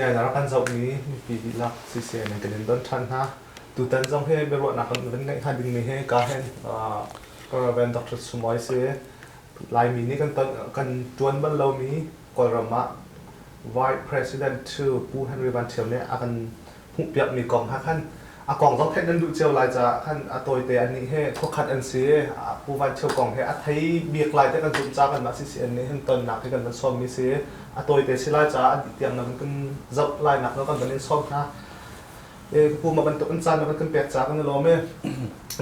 CCN a rak kan zohmi mipi dihlak CCN in kan in don ṭhan hna. Tutan zong hi biaruahnak kan van ngeih hnga dingmi hi ka hin Rev. Dr. Sumoy si. Laimi nih kan ton kan ṭuan bal lomi Kawlram ah Vice President to Pu Henry Van Ṭhio nih a kan hmuhpiakmi kong ha khan a kong zong theih nan duh cio lai caah khan a tawite annih he khuakhat an si Pu Van Ṭhio kong he a thei bik lai te kan zumh ca kanmah CCN nih hin tonnak hi kan van sawmmi si. A tawite si lai caah a dih tiang nan kan zoh lainak zong kan van in sawm hna. E ka pu ma bantuk in caan na van kan pek ca kan i lawm i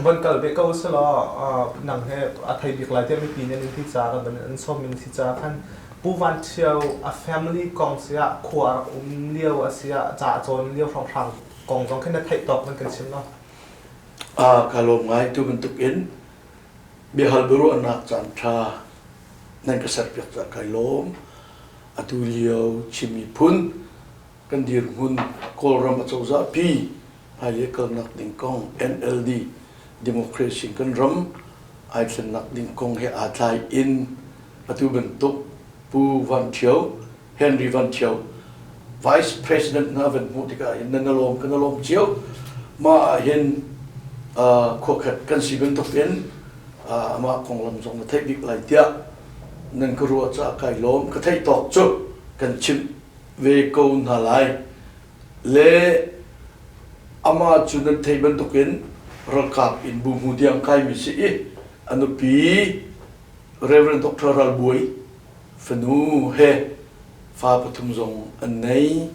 van kal ve ko selaw nang he a thei bik lai tiah mipi nih an in ti ca kan van in sawm in si ca khan Pu Van Ṭhio a family kong siah khua a rak um lio a siah ca a cawn lio hrawnghrang kong zong khin na theih tawk van kan chim law. Ka lawm ngai tu bantuk in biahal biaruahnak caan ṭha nan ka serpiak caah kai lawm. Atu lio Chin miphun kan dirhmun Kawlram acozah pi hmailei kalnak ding kong NLD democracy kan ram ai thlennak ding kong he aa tlai in atu bantuk Pu Van Ṭhio Henry Van Ṭhio Vice President hna van hmuh tikah hin nan lawm kan lawm cio mah ah hin khuakhat kan si bantuk in amah konglam zong na theih bik lai tiah nan ka ruah caah kai lawm ka theih tawk cu kan chimh ve ko hna lai. Le amah cu nan theih bantukin ralkap in buhmu tiang kaimi si i a nupi Reverend Dr. Ral Buai fanu he fa pathum zong an nei.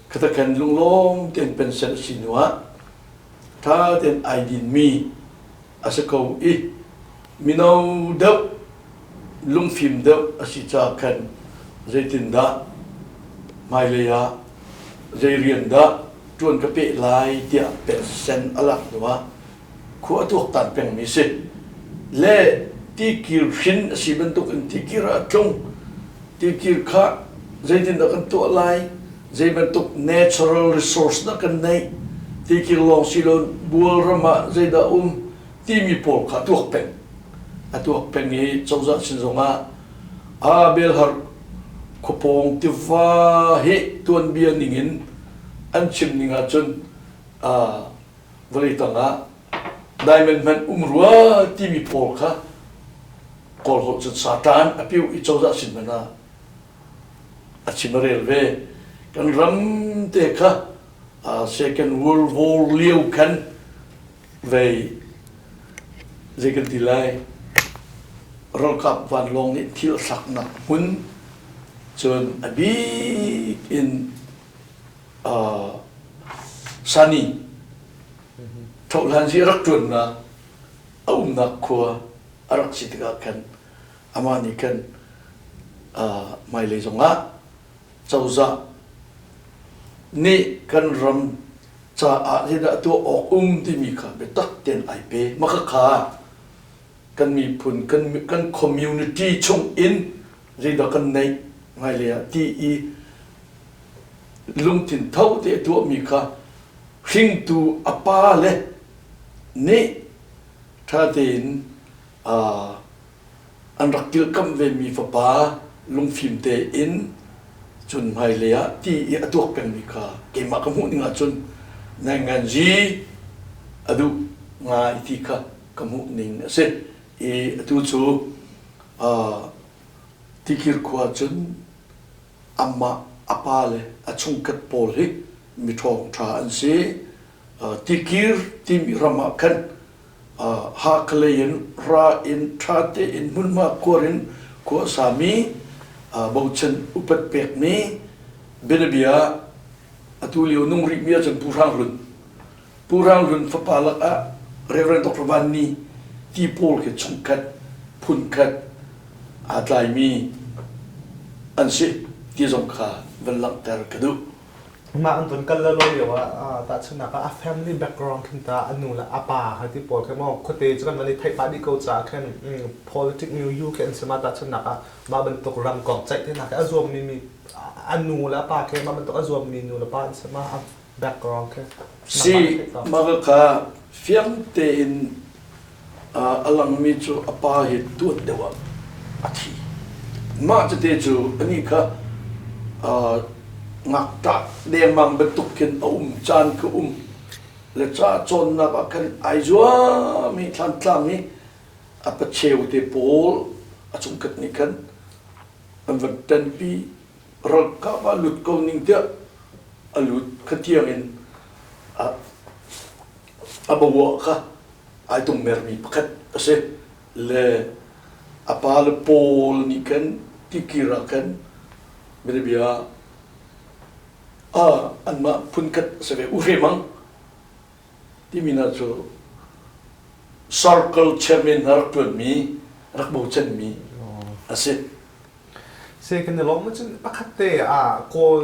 Khatakhan lunglawm tein pension a si hnu ah ṭha tein ai dinmi a si ko i mino deuh lungfim deuh a si caah khan zeitindah hmailei ah zei rian dah ṭuan ka peh lai tiah pensen a lak hnuah khua a tuaktan pengmi si le tikir hrin a si bantukin tikir ah a tlung tikir kha zeitindah kan tuah lai zei bantuk natural resource dah kan neih tikir lawng si lo bual ram ah zeidah um timi pawl kha tuak peng a tuak peng i cozah sin zongah a belhar khuapawng tiva hi tuanbia ningin an chim ning ahcun vawlei tangah diamond hmanh um rua timi pawl kha kawl holh cun satan a piu i cozah sin hmanh ah a chim a rel ve. Kan ram te kha Second World War lio khan vei zei kan ti lai ralkap vanlawng nih thil a thlaknak hmun cun a bik in Sani thohhlan zi rak ṭuannak a umnak khua a rak si tikah khan amah nih khan hmailei zongah cozah nih kan ram caah zeidah tuah awk um timi kha biatak tein ai pe. Mah kha kan miphun kan kan community chung in zeidah kan neih hmailei ah ti i lungthin tho te tuahmi kha hringtu a pa le nih ṭha tein an rak kilhkamh vemi fapa lungfim tein cun hmailei ah ti i a tuak pengmi kha keimah ka hmuh ning ahcun nainganzi a duh ngai ti kha ka hmuh ning a si i atu cu tikir khua cun amah a pa le a chungkhat pawl hi miṭhawng ṭha an si tikir timi ram ah khan Hakhalei in ra in ṭha tein hmunhma khuar in khua a sami bochan upat pekmi bianabia atu lio nung rihmi ahcun Pu Hrang Hlun Pu Hrang Hlun fapa lakah Reverend Dr. Van Ni ti pawl khi chungkhat phunkhat aa tlaimi an si ti zong kha van langhter ka duh. Mah an vun kal lalo lio ah tahchunhnak ah a family background khin ta a nu le a pa kha ti pawl kha maw khuate cu kan van i theih pah dih ko caah khin politic milieu khi an si ma tahchunhnak ah mah bantuk ram kong ceih te hna khi a zuammi mi a nu le a pa khi mah bantuk a zuammi nu le pa an si ma a background khi Si mah kha fiang tein a langmi cu a pa hi tuan deuh ah a thi. Mah tete cu anih kha. Ngakṭah dengmang bantuk khin a um caan ka um le ca cawnnak ah khan ai zuam i thlantlang i a pacheu te pawl a chungkhat nih khan an van ṭanpi ralkap ah lut ko ning tiah a lut kha tiang in a a bawa kha ai tungmermi pakhat a si le a pa le pawl nih khan tikir ah khan bianabia ah anmah phunkhat a si ve u hre mang timi hna cu circle chairman hna rak ṭuanmi rak bochanmi a si. Se kan i lawm cun pakhat te ah Kawl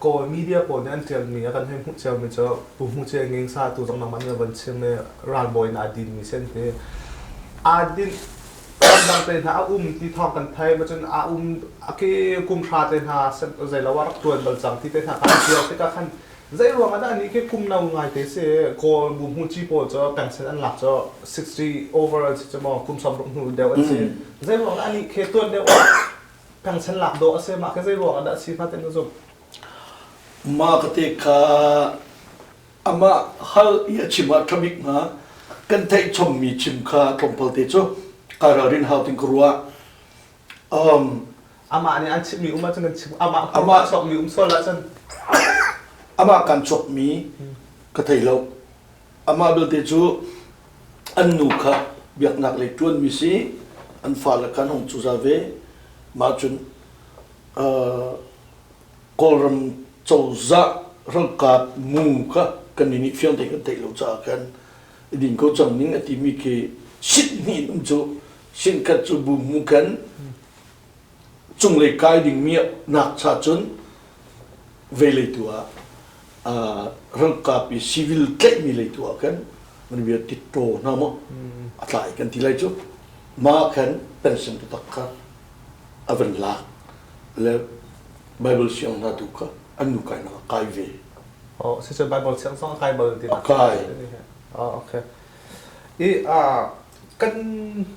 Kawl media pawl nih an ṭialmi a kan hei hmuh ciomi cu Pu Hmu Cia Nging Sa tu zong nangmah nih van chim i ralbawi in aa dinmi si an ti. Aa din ramdang te hna a um ti thawng kan thei ma cun a um a ke kum hra te hna zeilo ah rak ṭuan bal cang ti te hna kha an ṭial tikah khan Zei ruang ah dah anih khi kum no ngai te si Kawl bu hmuci pawl cu pension an lak cu 60 over an si cu maw kum 60 hnu deuh an si. Zei ruang dah anih khi tuan deuh ah pension lak dawh a si mah khi zei ruang ah dah si hnga ti na zumh? Mah ka te kha amah hal i a chim ah ṭha bik hnga kan theih chommi chim kha tlawmpal te cu kai ralrin hau ting ka ruah. Um, amah nih an chimmi um ahcun kan chim amah amah chuakmi um sual ahcun amah kan chuakmi ka thei lo amah belte cu an nu kha biaknak lei ṭuanmi si an fale kha an hung cuza ve mah cun uh, Kawlram cozah ralkap mu kha kan nih fiang te kan theih lo caah khan din ko cang ning a timi khi sit hnih in um cu sinkhat cu bu mu khan cunglei kai dingmi nak cha cun velei tu ah ralkap i civil tlaihmi lei tu ah khan man bia titto hna maw a tlai kan ti lai cu ma khan pension taktak kha a van lak le Bible siang hna tu kha an nu kai nak kai ve Oh, si Bible siang zong kai bal ti kai Oh, okay. I kan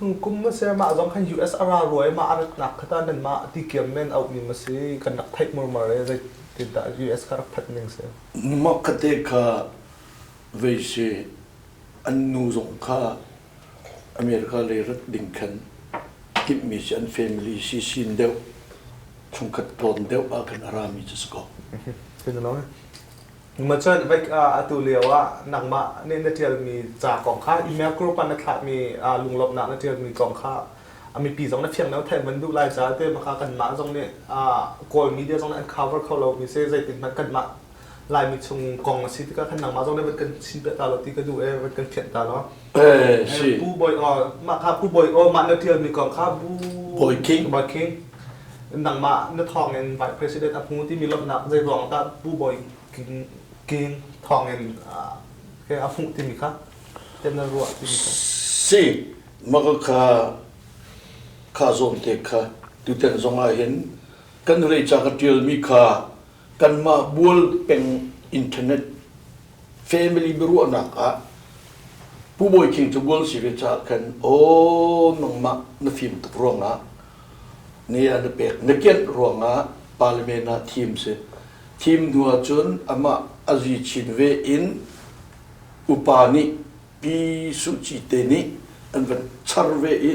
hnu kum a si mah zong khan US a ra rua i mah a ratnak kha ta nanmah ti kiam men auhmi ma si kan rak theih murmur i zeitindah US kha rak phanh ning si. Mah kha kha vei si an nu zong kha America lei rat ding khan timhmi si an family si sin deuh chungkhat tlawn deuh ah khan a rami cu si ko. Macun atu lio ah nangmah nih na ṭialmi ca kong kha email group ah na thlahmi lunglawmhnak na ṭialmi kong kha a mipi zong na fiang na theih man duh lai caah te maka kanmah zong nih Kawl media zong nih an cover kho lomi si zeitin hmanh kanmah Laimi chung kong a si tikah khan nangmah zong nih van kan chim piah ta law ti ka duh e van kan fianh ta law. Eh si. Pu Bawi aw mah kha Pu Bawi aw mah na ṭialmi kong kha Bu Bawi King Bawi King nangmah na thawng in Vice President a hmu timi lawmhnak zei ruang dah Pu Bawi King, King thawng in a hmuh timi kha ten na ruah timi kha. Si, maka kha kha zawn te kha tutan zong ah hin kan rei ca ka tialmi kha kanmah bual peng internet family biaruahnak ah Pu Bawi King cu bual si ve caah khan aw nangmah na fim tuk ruangah ni ah na pek na kianh ruangah parliament ah thim si thim hnu ahcun amah a zi chin ve in upa nih Pi Suh Kyi te nih an van char ve i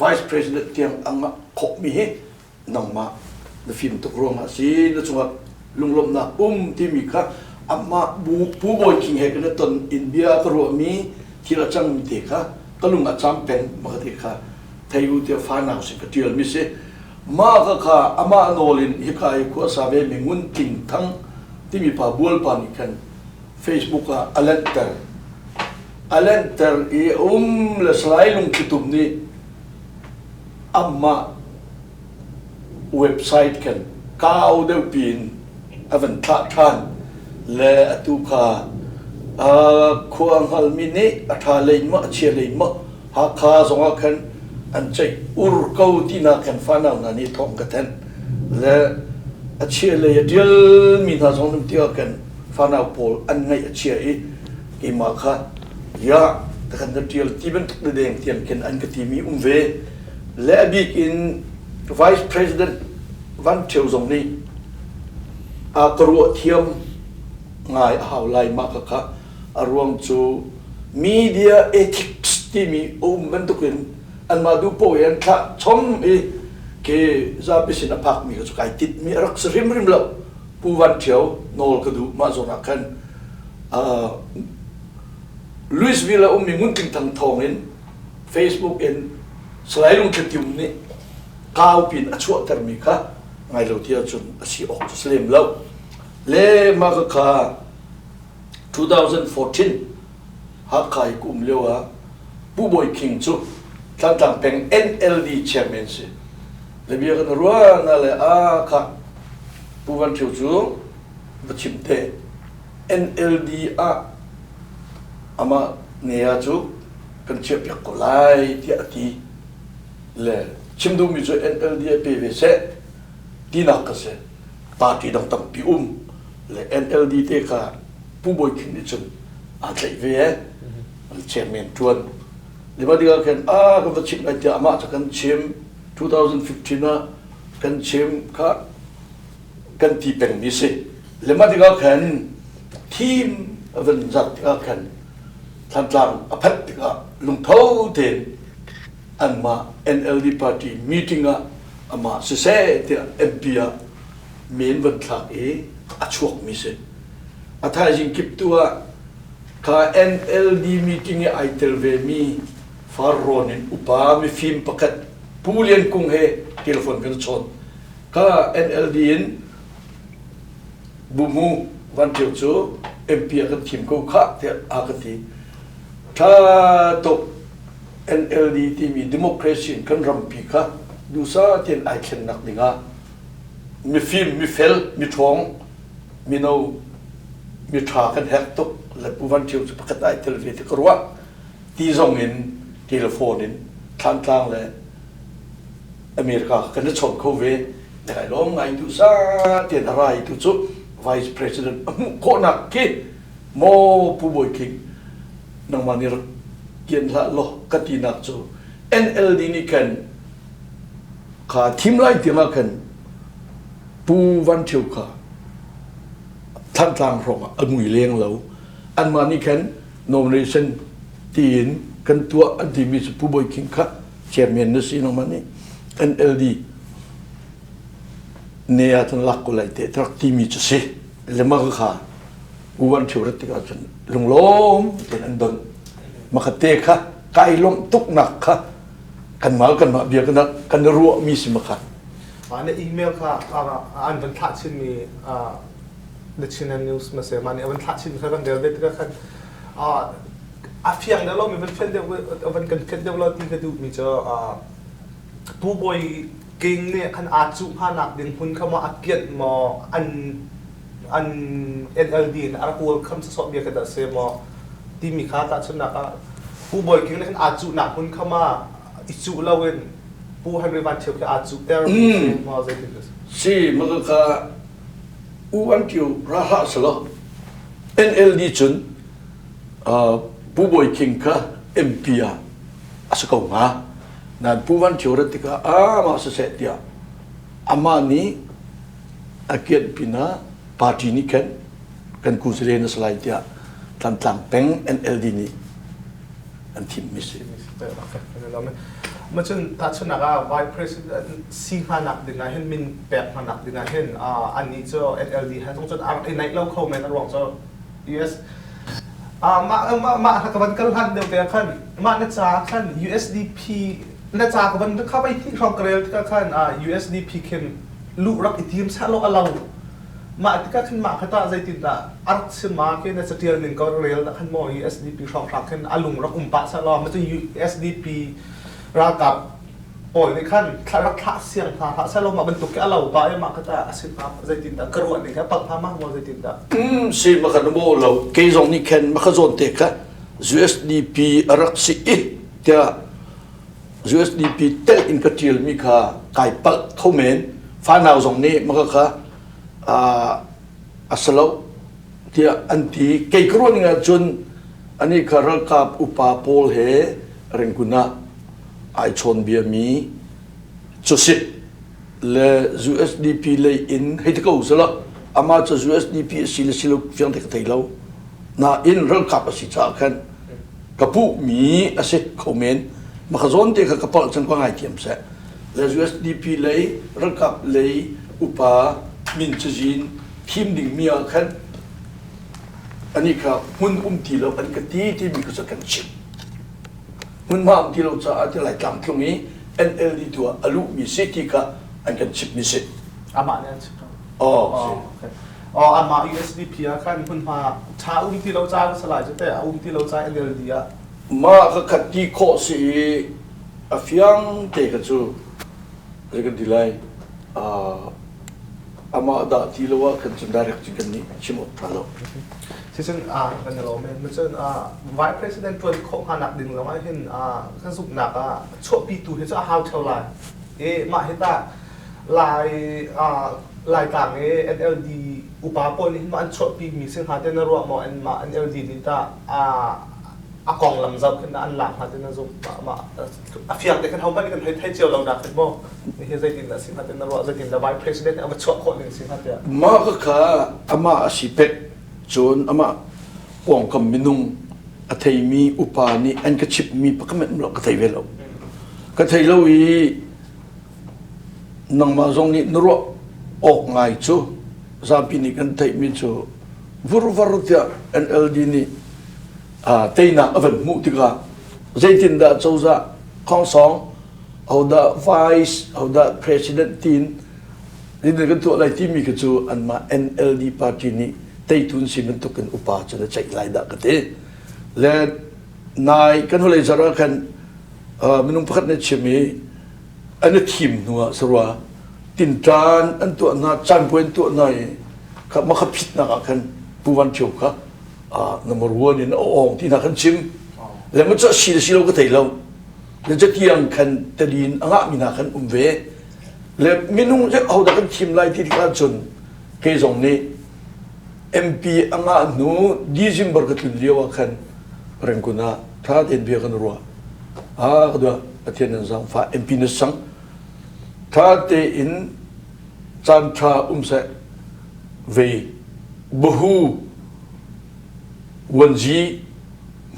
vice president tiang a ngah khawhmi hi nangmah na fim tuk ruangah si na cungah lunglawmhnak um timi kha amah bu Pu Bawi King he kan i ton in bia ka ruahmi thil a cangmi te kha ka lung a cam peng maka te kha thei u tiah fanau sin ka ṭialmi si mah ka kha amah nawl in hika i khua sa ve mi Ngun Tling Thang timi pa bualpa nih khan Facebook ah a lanhter a lanhter i um le Salai Lungthlitum nih amah website khan kau deuh piin a van thlah ṭhan le atu kha khua hngalmi nih a ṭha lei maw a chia lei maw Hakha zongah khan an ceih ur ko tinak khan fanau hna nih thawng ka thanh le a chia lei a ṭialmi hna zong um tiah khan fanau pawl an ngaih a chia i keimah kha ya kan na ṭial ti bantuk na deng tiang khin an ka timi um ve le a bik in vice president Van Ṭhio zong nih. Ka ruah thiam ngai a hau lai mah khakha. A ruang cu media ethics timi a um bantukin anmah duh poah i an thlah chom i ke zapi sin a phakmi kha cu kai tinhmi a rak si hrimhrim lo. Pu Van Ṭhio nawl ka duh mah zawn ah khan Louisville a ummi Ngun Tling Thang thawng in Facebook in Salai Lungthli Tum nih kaupi in a chuahtermi kha ngai lo ti ahcun a si awk cu si lem lo. Le mah kha 2014 Hakha i ka um lio ah Pu Bawi King cu Tlantlang peng NLD chairman si. Le bia kan ruah na le a kha Pu Van Ṭhio cu va chim te. NLD ah amah nea cu kan chiahpiak ko lai tiah a ti. Le chim duhmi cu NLD ah pe ve seh tinak ka si. Party dang tampi um le NLD te kha Pu Bawi Khin nih cun aa tlaih ve eh. Chairman ṭuan. Lima tikah khin a kan va chimh lai tiah amah cu kan chim 2015 ah kan chim kha kan ti pengmi si. Lema tikah khan thim a van zat tikah khan Thantlang a phanh tikah lungtho tein anmah NLD party meeting ah amah siseh tiah MP ah men van thlak i a chuakmi si. A thaizing kip tu ah kha NLD meeting i ai tel vemi Farrawn in upa mifim pakhat Pu Lian Kung he telephone kan chawn. Kha NLD in Bumu Van Ṭhio cu MP a kan thim ko khah tiah a ka ti. Ṭha tuk NLD timi democracy in kan rampi kha duhsah tein ai thlennak dingah mifim, mifel, miṭhawng, mino, miṭha kan herh tuk le Pu Van Ṭhio cu pakhat ai tel ve ti ka ruah ti zong in telephone in Thlantlang le America kan i chawn kho ve. Kai lawm ngai duhsah tein a ra i tu cu Vice President a hmuh khawhnak khi maw Pu Bawi King nangmah nih rak kian hlah law ka tinak cu NLD nih khan kha thim lai tiang ah khan Pu Van Ṭhio kha Thantlang hrawng ah a mui leng lo anmah nih khan nomination tiin kan tuah an timi cu Pu Bawi King kha chairman na si nangmah nih NLD ne ah cun lak ko lai te rak timi cu si le mah kha Pu Van Ṭhio rat tikah cun lunglawm tein an don makhatte kha kai lawmh tuknak kha kanmah kanmah bia kan kan ruahmi si makha Na email kha an van thlah chinmi The Chinland News ma se mah nih a van thlah chin kha kan rel ve tikah khan a fiang deuh lo mi van fian deuh van kan fian deuh lo ti ka duhmi cu Pu Bawi King nih khan aa cuh hnanak ding hmun kha maw a kianh maw an an NLD in a rak welcome sawsawh bia ka dah si maw timi kha tahchunhnak ah Pu Bawi King nih khan aa cuhnak hmun kha ma i cuh loin Pu Henry Van Thio khi aa cuhter mi si maw zeitin si? Si maka kha U Van Thio ra hlah selaw NLD cun Pu Bawi King kha MP ah a si ko hnga. Nain Pu Van Thio rat tikah amah siseh tiah amah nih a kianh pinah party nih khan kan kuzale na si lai tiah Tlantlang peng NLD nih an thimmi si. Ma cun tahchunhnak ah Vice President si hnanak ding ah hin min pek hnanak ding ah hin annih cu NLD he zong cun a rak i naih lo kho men a ruang cu US mah mah ka van kal hlan deuh te ah khan mah na ca khan USDP na ca ka van kha vai hnih hrawng ka rel tikah khan USDP khin luh rak i tim seh law a lo mah tikah khin mah kha tah zeitindah a rak chim ah khi na catial ning ko rel dah khan maw USDP hrawnghrang khin a lung rak um pah seh law ma cu USDP ralkap pawl nih khan rak thlah siang hna hlah seh law mah bantuk khi a lo pah i mah kha tah a si hnga zeitindah ka ruah ning he palh hnga ma maw zeitindah Si ma kan mo lo kei zong nih khan ma kha zawn te kha USDP a rak si i tiah USDP telh in ka ṭialmi kha kai palh kho men. Fanau zong nih maka kha a si lo tiah an ti. Kei ka ruah ning ahcun anih kha ralkap upa pawl he Rangoon ah ai chawn biami cu si le USDP lei in hei ti ko selaw. Amah cu USDP a si le si lo fiang te ka thei lo. Nain ralkap a si caah khan ka puhmi a si kho men. Maka zawn te kha ka palh cun ka ngaithiam seh. Le USDP lei ralkap lei upa min cazin thim dingmi ah khan ani kha hmun um ti lo an ka ti timi kha cu kan chim. Hmunhma um ti lo caah ti Laitlang tlung i NLD tu ah a luhmi si ti kha an kan chimmi si. Amah nih an chim. Oh, si. Oh, amah USDP ah khan hmunhma ṭha um ti lo caah ka salai cu teh a um ti lo caah NLD ah. Mah ka khat ti khawh si i a fiang te kha cu zei kan ti lai amah dah ti lo ah khan cun direct cun kan nih chim awk ṭha lo. Sicun kan i lawm men. Cun vice president ṭuan khawh hnga nak ding zong ah hin kan zumhnak ah chuahpitu hi cu a hau ṭheo lai. I mah hi tah Lai Laitlang i NLD upa pawl nih hin an chuahpi mi si hnga ti na ruah maw? Anmah NLD nih tah a konglam zoh khin an lak hnga ti na zumh mah a fiang te khan hohmanh nih kan hei thei cio lo nak hin maw hi zeitin dah si hnga ti na ruah zeitin dah vice president nih a va chuah khawh ning si hnga tiah Mah kha amah a si pek cun amah pawngkam minung a theimi upa nih an ka chimhmi pakhat lo ka thei ve lo ka thei lo i nangmah zong nih na ruah awk ngai cu zapi nih kan theihmi cu vurvar tiah NLD nih teinak a van hmuh tikah zeitindah cozah khongsong hodah vice hodah president tiin zeitin kan tuah lai timi kha cu anmah NLD party nih teitu an si bantukin upa cu na ceih lai dah ka ti le nai kan holei zar ah khan minung pakhat nih chim i an i thim hnu ah sarua tinṭan an tuah hna canpuai an tuah hna i kha makha phitnak ah khan Pu Van Ṭhio kha number one in a awng ti hna kan chim le ma cu si le si lo ka thei lo le catiang khan talin a ngahmi hna khan um ve le minung cu hodah kan thim lai ti tikah cun kei zong nih MP a ngah hnu December ka tlun lio ah khan Rangoon ah tha tein bia kan ruah ah ka dua Pathian nan zangfah MP na sang tha tein caan tha um seh ve bahu vuanzi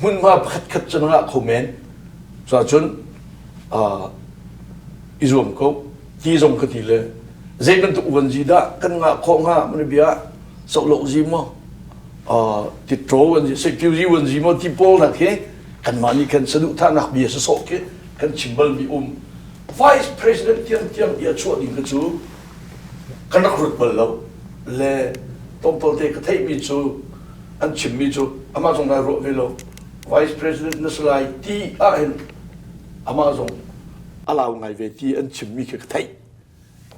hmunhma pakhatkhat cu na ngah kho men cuahcun i zuam ko ti zong ka ti le zei bantuk vuanzi dah kan ngah khawh hnga mana bia sohlo zi maw titro vuanzi security vuanzi maw ti pawl nak hi kanmah nih khan saduhthahnak bia sasawh khi kan chim balmi um vice president tiang tiang bia chuah ding kha cu kan rak ruat bal lo le tlawmpal te ka theihmi cu an chimmi cu amah zong nai ruah ve lo vice president na si lai ti ahhin amah zong a lau ngai ve ti an chimmi khi ka theih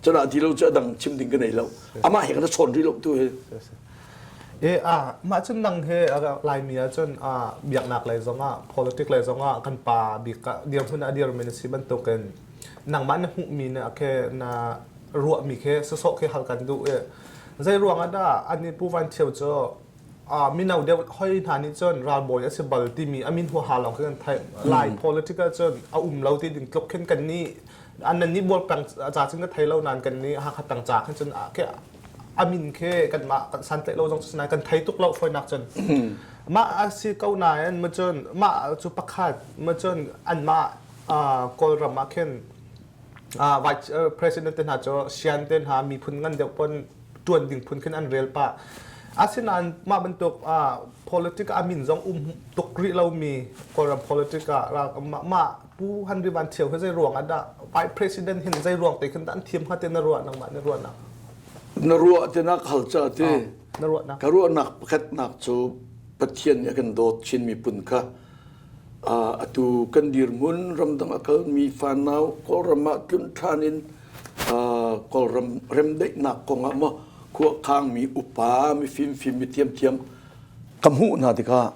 cun ti lo cu a dang chim ding ka nei lo amah he kan chawn rih lo tu hi E a mah cun nang he Laimi ah cun biaknak lei zongah politic lei zongah kan pa bik ah dirhmun ah dirmi na si bantukin nangmah na hmuhmi na khe na ruahmi khi sawsawh khi hal kan duh i zei ruangah dah an i Pu Van Thio cu mino deuh hoi hna nih cun ralbawi a si bal timi a min huaha lawng khi kan theih Lai politic ah cun a um lo ti ding tluk khin kan nih an nan nih bual peng ca cun ka thei lo nain kan nih Hakha peng ca khin cun khi a min khi kanmah kan santlaih lo zong cu nain kan thei tuk lo fawinak cun mah a si ko nain ma cun mah cu pakhat ma cun anmah Kawlram ah khin vice president te hna cu sian te hna miphun ngan deuh pon tuan ding phun khin an rel pah asinain mah bantuk politic a min zong um tuk rih lomi Kawlram politic ah mah Pu Henry Van Thio hi zei ruang ah dah vice president hin zei ruang te khin dah an thiam hnga te na ruah nangmah na ruahnak na ruah te nak hal ca te na ruahnak ka ruahnak pakhatnak cu Pathian nih a kan dawt Chin miphun kha Atu kan dirhmun ramdang a kalmi fanau Kawlram ah tlun ṭhan in Kawlram remdaihnak kongah maw khuakhangmi upa mifimfim mi thiamthiam ka hmuh hna tikah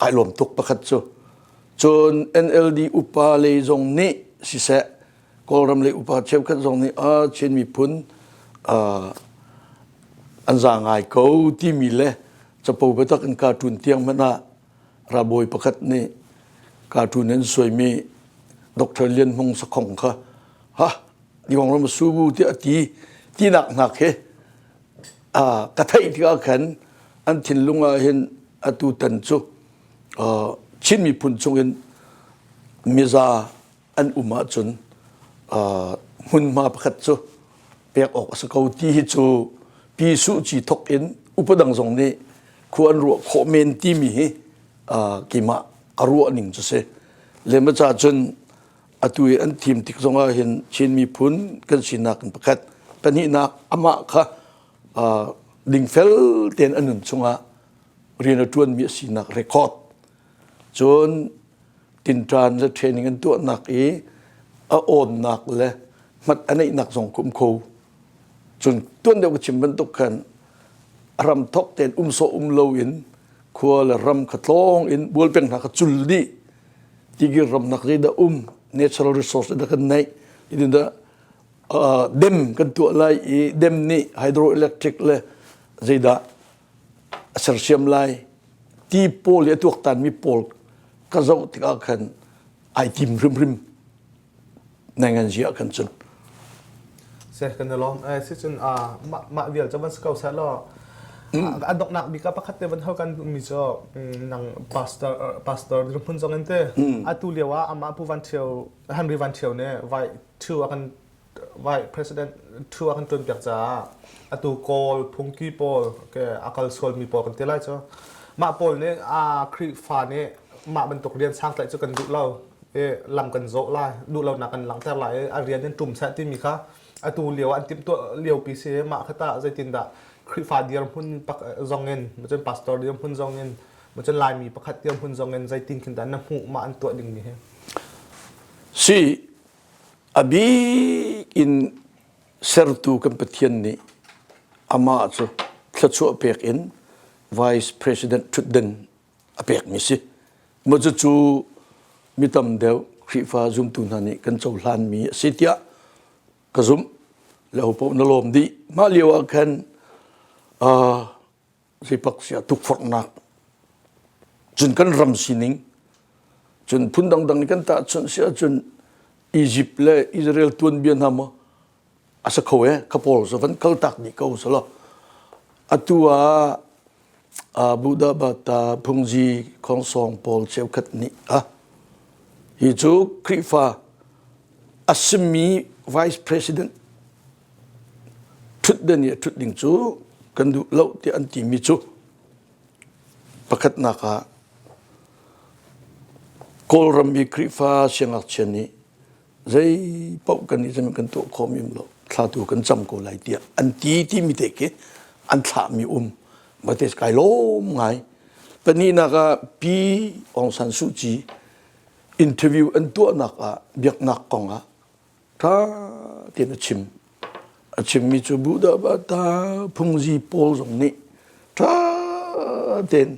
ai lawm tuk pakhat cu. Cun NLD upa lei zong nih siseh Kawlram lei upa cheukhat zong nih ah Chin miphun an za ngai ko timi le capo biatak in cartoon tiang hmanh ah Ralbawi pakhat nih cartoon an suaimi Dr. Lian Hmung Sakhong kha ha Diwang ram subu tiah a ti tinak hna khi. Ka theih tikah khan an thinlung ah hin atu tan cu Chin miphun chungin miza an um ahcun hmunhma pakhat cu pek awk a si ko ti hi cu Pi Suh Ci thok in upa dang zong nih khua an ruah khawh men timi hi keimah ka ruah ning cu si. Lema ca cun atu i an thim tik zongah hin Chin miphun kan sinak in pakhat pahnihnak amah kha dingfel tein a nun chungah rian a ṭuanmi a sinak record cun tinṭan le training an tuahnak i a awnnak le hmat a neihnak zong kum kho cun tuan deuh ka chim bantuk khan ram thok tein um sawh um lo in khua le ram kha tlawng in bual peng hna kha cul dih tigir ram nak zeidah um natural resource dah kan neih itin dah dem kan tuah lai i dem nih hydroelectric le zeidah a sersiam lai ti pawl i a tuaktanmi pawl ka zoh tikah khan ai tim hrimhrim nangan zia kan cun se kan lawm eh si cun mah mah vial cu van si ko seh law a donghnak bik ah pakhat te van hal kan duhmi cu nang pastor pastor dirhmun zong in te atu lio ah amah Pu Van Thio Henry Van Thio nih vai thu a kan vai president thu a kan tuan piak caah atu Kawl phungki pawl ke a kal sualmi pawl kan ti lai cu mah pawl nih a Khrihfa nih mah bantuk rian sang tlaih cu kan duh lo i lam kan zawh lai duh lonak kan langhter lai i a rian in ṭum seh timi kha atu lio an timhtuah liopi si mah kha tah zeitindah Khrihfa dirhmun pak zong in cun pastor dirhmun zong in cun Laimi pakhat dirhmun zong in zeitin khin dah na hmuh mah an tuah dingmi hi Si a bik in sertu kan Pathian nih amah cu thluachuah pek in vice president ṭhutden a pekmi si. Maw cucu mi tam deuh Khrihfa zumtu hna nih kan cohlanmi a si tiah ka zumh. Le hopaoh na lawm dih. Mah lio ah khan zeipak siah tukforhnak cun kan ram sining cun phun dangdang in kan tahchunh si ahcun Egypt le Israel tuanbia hna maw a si kho e kha pawl cu van kaltak dih ko selaw atu ah Buddha Bata phungzi khongsong pawl cheukhat nih a hi cu Khrihfa a simi vice president ṭhutden i a ṭhut ding cu kan duh lo tiah an timi cu pakhatnak ah Kawlram i Khrihfa siangngakchia nih zei paoh kan nih kan tuah khawhmi um lo thla tu kan cam ko lai tiah an ti timi te khi an thlahmi um mate kai lawm ngai pahnihnak ah Pi Aung San Suu Kyi interview an tuahnak ah biaknak kong ah tha tein a chim a chimmi cu Buddha Bata phungzi pawl zong nih tha tein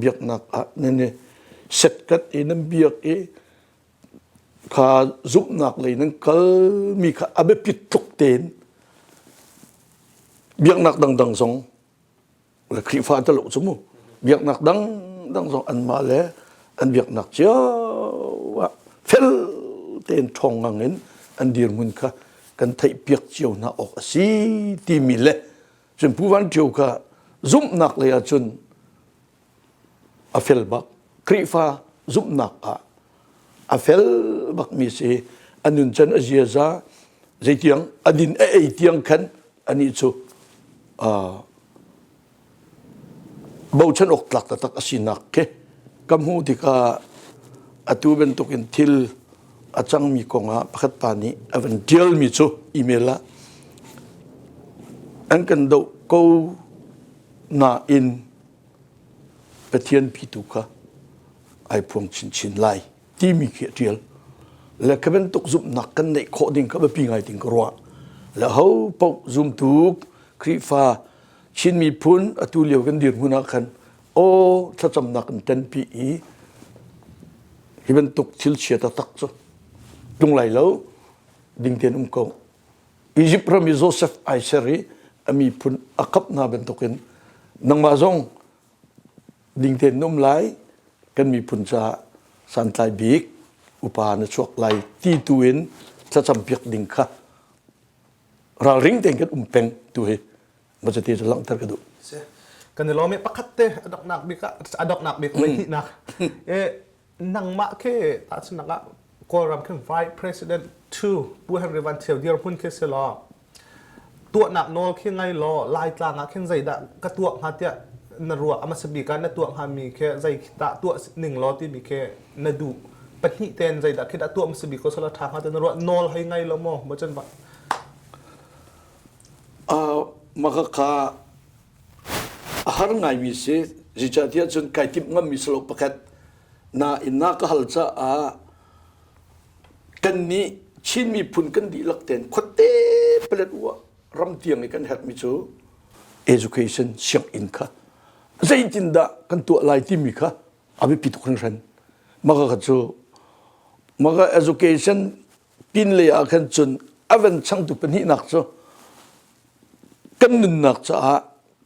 biaknak ah nan i setkat i nan biak i kha zumhnak lei nan kalmi kha a biapit tluk tein biaknak dangdang zong le Khrihfa te lo cu mu biaknak dangdang zong anmah le an biaknak cio ah fel tein ṭhawng ngang in an dirhmun kha kan theihpiak cio hna awk a si timi le cun Pu Van Ṭhio kha zumhnak lei ahcun a fel bak Khrihfa zumhnak ah a fel bakmi si a nuncan a ziaza zeitiang a din a ei tiang khan anih cu bochan awk tlak taktak a sinak khi ka hmuh tikah atu bantukin thil a cangmi kongah pakhat pa nih a van ṭialmi cu email ah an kan doh ko nain Pathian pitu kha ai phuang chinchin lai timi khi a ṭial. Le khi bantuk zumhnak kan neih khawh ding kha biapi ngai ding ka ruah. Le ho paoh zumtu Khrihfa Chin miphun atu lio kan dirhmun ah khan aw thlacamnak kan ṭanpi i hi bantuk thil chia taktak cu tlung lai lo ding tein um ko. Egypt ram i Joseph ai ser i a miphun a kap hna bantukin nangmah zong ding tein na um lai kan miphun caah santlai bik upa na chuak lai ti tu in thlacam piak ding kha ralring tein kan um peng tu hi. Ma cu ti cu langhter ka duh. Kan i lawm i pakhat te a donghnak bik ah a donghnak bik voi hnihnak. E nangmah khi tahchunhnak ah Kawlram khin Vice President 2 Pu Henry Van Thio dirhmun khi si law tuahnak nawl khi ngai law Laitlang ah khin zeidah ka tuah hnga tiah na ruah a hmasa bik ah na tuah hngami khi zei dah tuah ning law timi khi na duh pahnih ten zeidah khi dah tuah hmasa bik ko sala ṭha hnga tiah na ruah nawl hei ngai lo maw maw cun Maka kha a har ngaimi si zeicahtiah cun kai timh ngammi si lo pakhat nain na ka hal caah kannih Chin miphun kan dihlak tein khuate palet u ah ram tiang i kan herhmi cu education sianginn kha zeitindah kan tuah lai timi kha a biapi tuk hringhran. Maka kha cu maka education pinlei ah khan cun a van changtu pahnihnak cu kan nunnak caah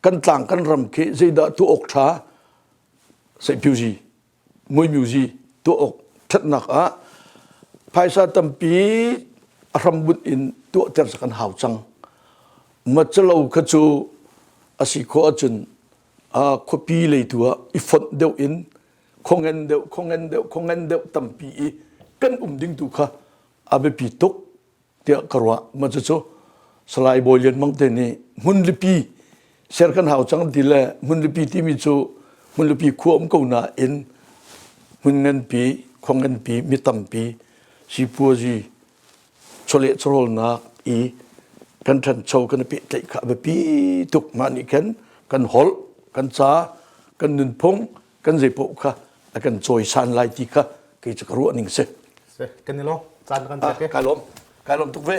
kan tlang kan ram khi zeidah tuah awk ṭha seipyuzi muimyuzi tuah awk ṭhatnak ah phaisa tampi a hrambunh in tuahter kan hau cang macalo kha cu a si khawh ahcun khuapi lei tu ah i fonh deuh in khongen deuh khongen deuh khongen deuh tampi i kan um ding tu kha a biapi tuk tiah ka ruah ma cucu Salai Bawi Lian Mang te nih hmunlipi ser kan hau cang ti le hmunlipi timi cu hmunlipi khua um ko nain hmun nganpi khua nganpi mi tampi sipuazi chawleh chawhrawlnak i kan ṭhancho kan i pehtlaih kha a biapi tuk mah nih khan kan holh kan ca kan nunphung kan zeipaoh kha a kan cawisan lai ti kha kei cu ka ruah ning si. Kan i lawm. Caan kan pek. Kai lawm. Kai lawm tuk ve.